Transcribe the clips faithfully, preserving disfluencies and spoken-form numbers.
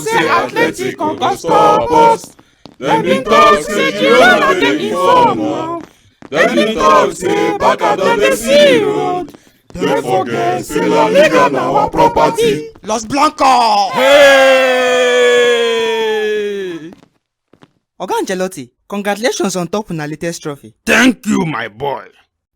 Say Atletico go stop us. Dem bin talk say Girona dey inform now. Dem bin talk say Barca don dey see road. Dem forget say La Liga na our property. Los Blancos! Hey! Oga Ancelotti, congratulations on top una latest trophy. Thank you, my boy.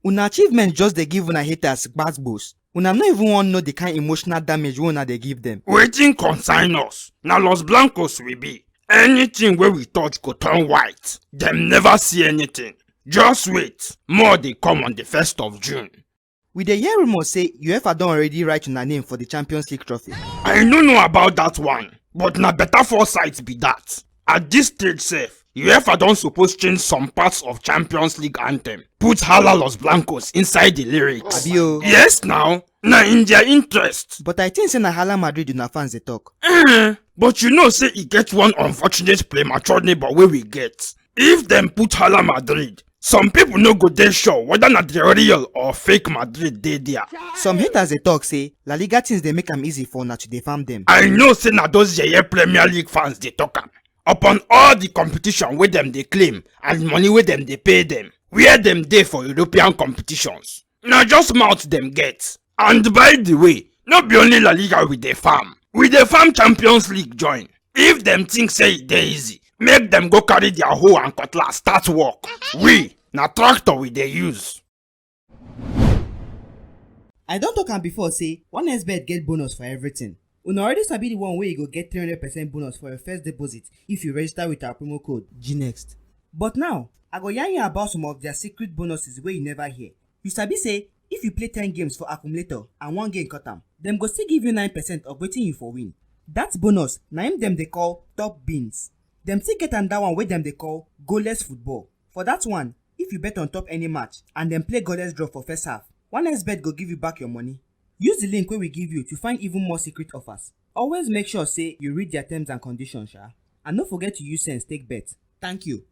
Una achievement just dey give una haters gbasgbos. Una no even wan know the kind emotional damage wey una dey give them. Wetin concern us? Na Los Blancos we be. Anything wey we touch go turn white. Dem never see anything. Just wait, more dey come on the first of June. We dey hear rumors say UEFA don already write una name for the Champions League trophy. I no know about that one, but na better foresight be that. At this stage sef, UEFA don suppose change some parts of Champions League anthem, put Hala Los Blancos inside the lyrics. Abi o. Yes now, na in their interest. But I think say na Hala Madrid una fans dey talk. Eh, but you know say e get one unfortunate premature neighbor wey we get. If dem put Hala Madrid, some people no go dey sure whether na the real or fake Madrid dey there. Some haters dey talk say La Liga things dey make am easy for una to dey farm them. I know say na those yeye Premier League fans dey talk am. Upon all the competition wey dem dey claim and money wey dem dey pay them, where dem dey for European competitions? Na just mouth dem get. And by the way, no be only La Liga we dey farm. We dey farm Champions League join. If dem think say e dey easy, make dem go carry their hoe and cutlass start work. We, na tractor we dey use. I don talk am before say one X bet get bonus for everything. Una already sabi the one wey you go get three hundred percent bonus for your first deposit if you register with our promo code G next. But now, I go yarn you about some of their secret bonuses wey you never hear. You sabi say if you play ten games for accumulator and one game cut am, dem go still give you nine percent of wetin you for win. That bonus na im dem dey call top beans. Dem still get another one wey dem dey call goalless football. For that one, if you bet on top any match and dem play goalless draw for first half, one X bet go give you back your money. Use the link wey we give you to find even more secret offers. Always make sure say you read their terms and conditions, sha. And no forget to use sense take bet. Thank you.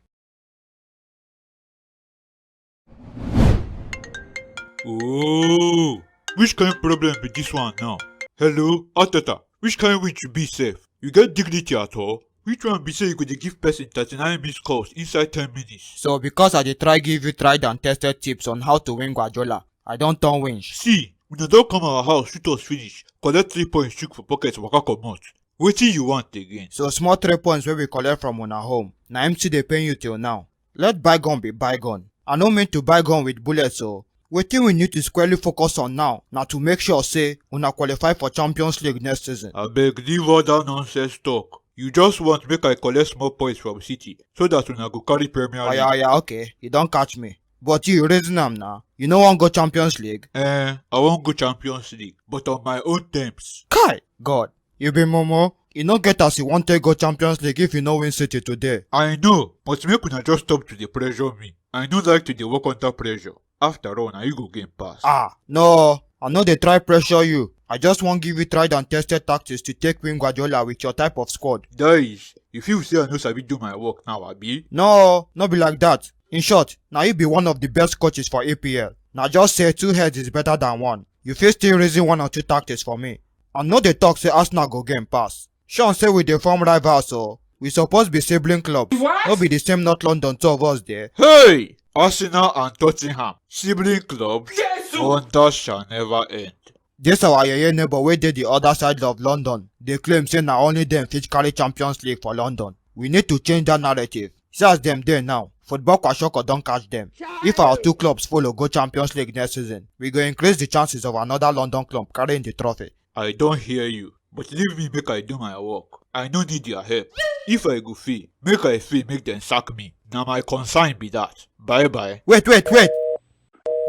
Oh, which kind problem be this one now? Hello, Arteta, which kind witch you be sef? You get dignity at all? Which one be say you go dey give person thirty-nine missed calls inside ten minutes? So because I dey try give you tried and tested tips on how to win Guardiola, I don turn winch. See, una don come our house, shoot us finish, collect three points, chook for pocket, waka comot. Wetin you want again? So small three points wey we collect from una home, na im still dey pain you till now. Let bygone be bygone. I no mean to bygone with bullets o. Wetin we need to squarely focus on now na to make sure say una qualify for Champions League next season. Abeg, leave all that nonsense talk. You just want make I collect small points from City so that una go carry Premier League. Oya, oya, okay, you don catch me. But you reason am na. You no wan go Champions League? Eh, I wan go Champions League, but on my own terms. Kai, God, you be mumu. You no get as you wan take go Champions League if you no win City today. I know, but make una just stop to dey pressure me. I no like to dey work under pressure. After all, na you go gain pass. Ah, no, I no dey try pressure you. I just wan give you tried and tested tactics to take win Guardiola with your type of squad. That is, you feel say I no sabi do my work now, abi? No, no be like that. In short, na you be one of the best coaches for E P L. Na just say two heads is better than one. You fit still reason one or two tactics for me. I no dey talk say Arsenal go gain pass. Sean say we dey form rivals o. We suppose be sibling clubs. What? No be the same North London two of us dey. Hey! Arsenal and Tottenham, sibling clubs? Jesus! Wonders shall never end. This our yeye neighbor wey dey the other side of London dey claim say na only dem fit carry Champions League for London. We need to change that narrative. See as dem dey now, football kwashiorkor don catch dem. If our two clubs follow go Champions League next season, we go increase the chances of another London club carrying the trophy. I don hear you, but leave me make I do my work. I no need your help. If I go fail, make I fail, make dem sack me. Na my concern be that. Bye bye. Wait, wait, wait!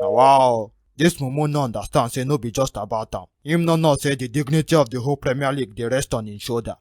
Na wow, this mumu no understand say no be just about am. Him no know say the dignity of the whole Premier League dey rest on him shoulder.